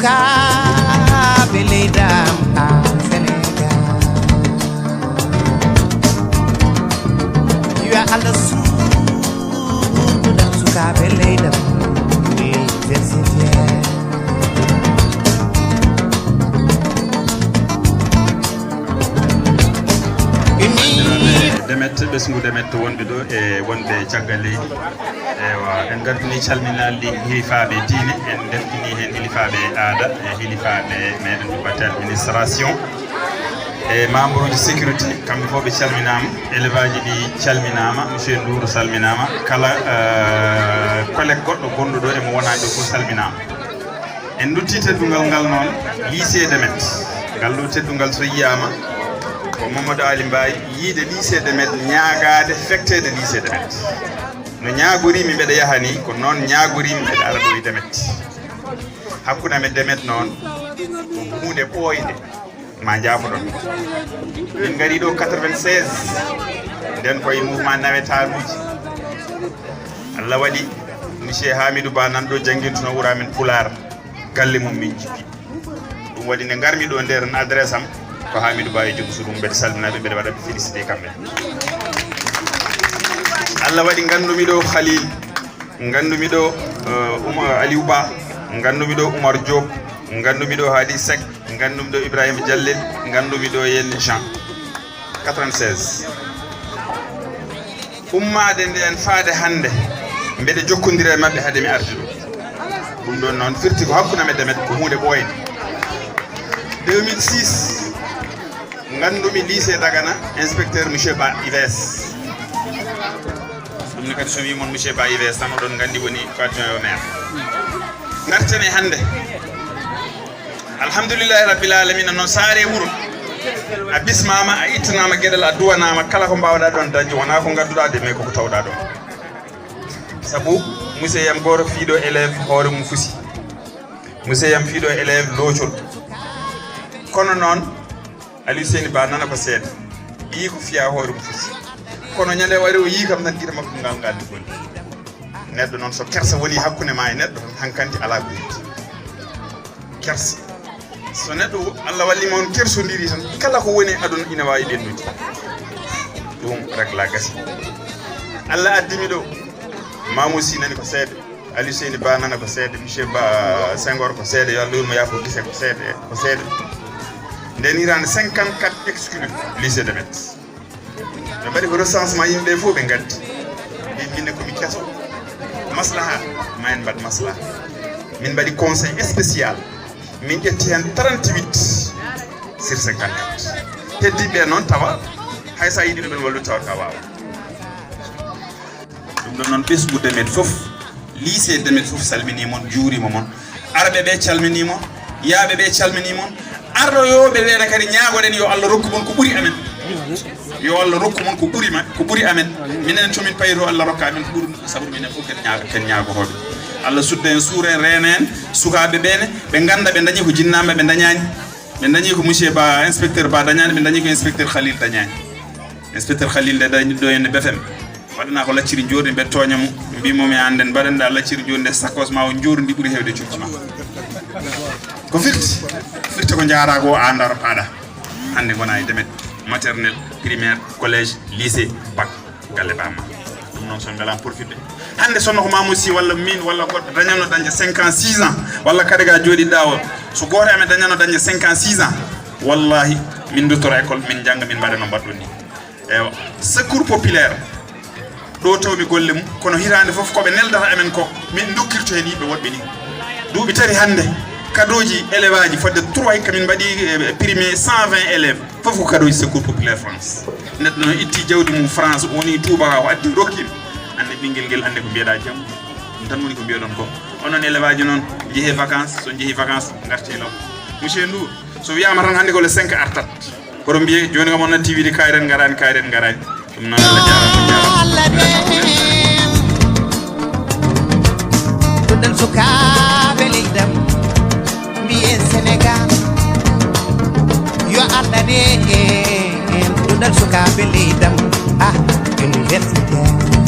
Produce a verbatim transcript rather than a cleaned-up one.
Sukaaɓe leydam a Sénégal, yo Allah suuɗan sukaaɓe leydam universitaire. Demet, ɓesngu Demet wonɓe ɗo e wonɓe caggal leydi. Ewa, en ngartini calminaali hilifaaɓe diine, en ngartini heen hilifaaɓe aada, e hilifaaɓe meɗen ɗo batte administration, e membre uji sécurité, kamɓe fof ɓe calminaama, élève aji ɗi calminaama, monsieur Ndour salminaama, kala, eh, collègue goɗɗo gonɗo ɗo e mo wonaani ɗo fof salminaama. En ndutti teddungal ngal noon, lycée Demet. Ngal ɗo teddungal so yiyaama, ko Mamadou Ali Mbaye, yiyde lycée Demet, ñaagaade fekteede lycée Demet. No ñaagoriimi mbeɗa yaha ni, ko noon ñaagoriimi mbeɗa ara ɗo e Demet. Hakkunde amen Demet noon, ko huunde ɓooynde, ma njaafoɗon. Min ngari ɗo quatre-vingt-seize, nden koye mouvement nawetaanuuji. Allah waɗi, monsieur Hamidou Ba nan ɗo janngintuno wuro amen Pulaar, galle mum min njippi. Ɗum waɗi nde ngarmi ɗo nder adresse am, ko Hamidou Ba e jom suudu mum, mbeɗa salmina ɓe, mbeɗa waɗa ɓe félicité kamɓe. Allah waɗi nganndumi ɗo Khalil, nganndumi ɗo, eh, Oumar Aliou Ba, nganndumi ɗo Oumar Diop, nganndumi ɗo Hadi Seck, nganndumi ɗo Ibrahima Diallel, nganndumi ɗo Yenne Jean. Quatre-vingt-seize. Ummaade ndeen faade hannde, mbeɗa jokkondira e maɓɓe hade mi arde ɗo. Ɗum ɗoon noon firti ko hakkunde amen Demet ko huunde ɓooynde. Deux mille six, nganndumi lycée Dagana, inspecteur monsieur Ba Ives. Ɗum ne kadi so wii mon monsieur Ba Ives tan oɗon nganndi woni ko adjoint au maire. Ngarten e hannde. Alhamdulillahi rabbil alamina, no saare wuro. A bismaama, a ittanaama geɗal, a duwanaama kala ko mbaawɗaa ɗoon dañde, wonaa ko ngadduɗaa de, mais koko tawɗaa ɗoon. Sabu museyam gooto fiiɗo élève hoore mum fusi. Museyam fiiɗo élève loocol. Kono noon, Aliou Seyni Ba nana ko seeɗa. Yii ko fiya hoore mum fusi. Kono ñande wari o yii kam tan gite makko ngal ngal ni goni. Neɗɗo noon so kersa woni hakkunde ma e neɗɗo tan hankanti alaa ko heɓi. Kersa. So neɗɗo wo-, Allah walli ma on kersondiri tan, kala ko woni e aduna ina waawi ɓennude. Ɗum rek la gasi. Allah addi mi ɗo. Mamoudou Sy nani ko seeɗa. Aliou Seyni Ba nana ko seeɗa. Monsieur Ba Senghor ko seeɗa. Yo Allah yurmo yaafo gise ko seeɗa, ko seeɗa. Nden hitaande cinquante-quatre exclu lycée de Metz. Ɓe mbaɗi ko recensement yimɓe ɓe fof ɓe ngaddi. Mbi min ne ko mi keso. Maslaha, ma en mbaɗ maslaha. Min mbaɗi conseil spécial. Min ƴetti heen trente-huit sur cinquante-quatre. Heddiiɓe ɓe noon tawa, hay so a yiɗi ɗumen wallude tawata a waawa. Ɗum ɗon noon ɓesngu Demet fof, lycée Demet fof salminii mon, juuriima mon. Arɓe ɓe calminii mon, yaaɓe ɓe calminii mon. Arɗoyooɓe ɓe ne kadi ñaagoɗen yo Allah rokku mon ko ɓuri amen. Yo Allah rokku mon ko ɓuri ma, ko ɓuri amen. Minen so min payi to Allah rokka amen ko ɓuri ɗum, sabu minen fof ken ñaago, ken ñaagotooɓe. Allah sudda en, suura en, reena en, sukaaɓe ɓe ne, ɓe ngannda ɓe ndañi ko jinnaaɓe ɓe ndañaani. Ɓe ndañi ko monsieur Ba, inspecteur Ba dañaani, ɓe ndañi ko inspecteur Khalil dañaani. Inspecteur Khalil nde dañi ɗo henne B F M. Waɗana ko lacciri njoorndi, mbeɗa tooña mo, mbimo mi aan nden mbaɗanɗa lacciri njoorndi e sakkos ma o njoorndi ɓuri heewde cukki ma. Ko firti? Firti ko njaara ko a ndar paɗa. Hannde ngona e Demet, maternelle, primaire, collège, lycée, bac, galle bamma. Ɗum noon so mbela profité. Hannde sonno ko Mamoudou Sy walla min walla goɗɗo dañano dañde cinq ans, six ans, walla kadi ga jooɗiɗa o, so gooto e amen dañano dañde cinq ans, six ans, wallahi min duttora école, min njannga, min mbaɗa no mbaɗɗon ni. Ewa, secours populaire. Ɗo tawmi golle mum, kono hitaande fof ko ɓe neldata amen ko, min ndokkirto heen yimɓe woɗɓe ni. Duuɓi tati hannde, kadooji élève aji fodde trois hikka min mbaɗi, eh, primé cent vingt élèves, fof ko kadooji secours populaire France. Neɗɗo noon itti jawdi mum France, woni tuubaka o addi rokki. Hannde ɓinngel ngel, hannde ko mbiyeɗa jam. Ɗum tan woni ko mbiyeɗon ko. Onon élève aji noon, njehee vacances, so njehii vacances, ngartee law. Monsieur Ndour, so wiyaama tan hannde ko le cinq artat. Kono mbiye jooni kam on natti wiide kayren ngaraani, kayren ngaraani. Ɗum noon Allah jaaraama, jaaraama. Ɗuɗal sukaaɓe leydam, mbiyen Sénégal. Yo Allah reen en ɗuɗal sukaaɓe leydam. Ah, universitaire.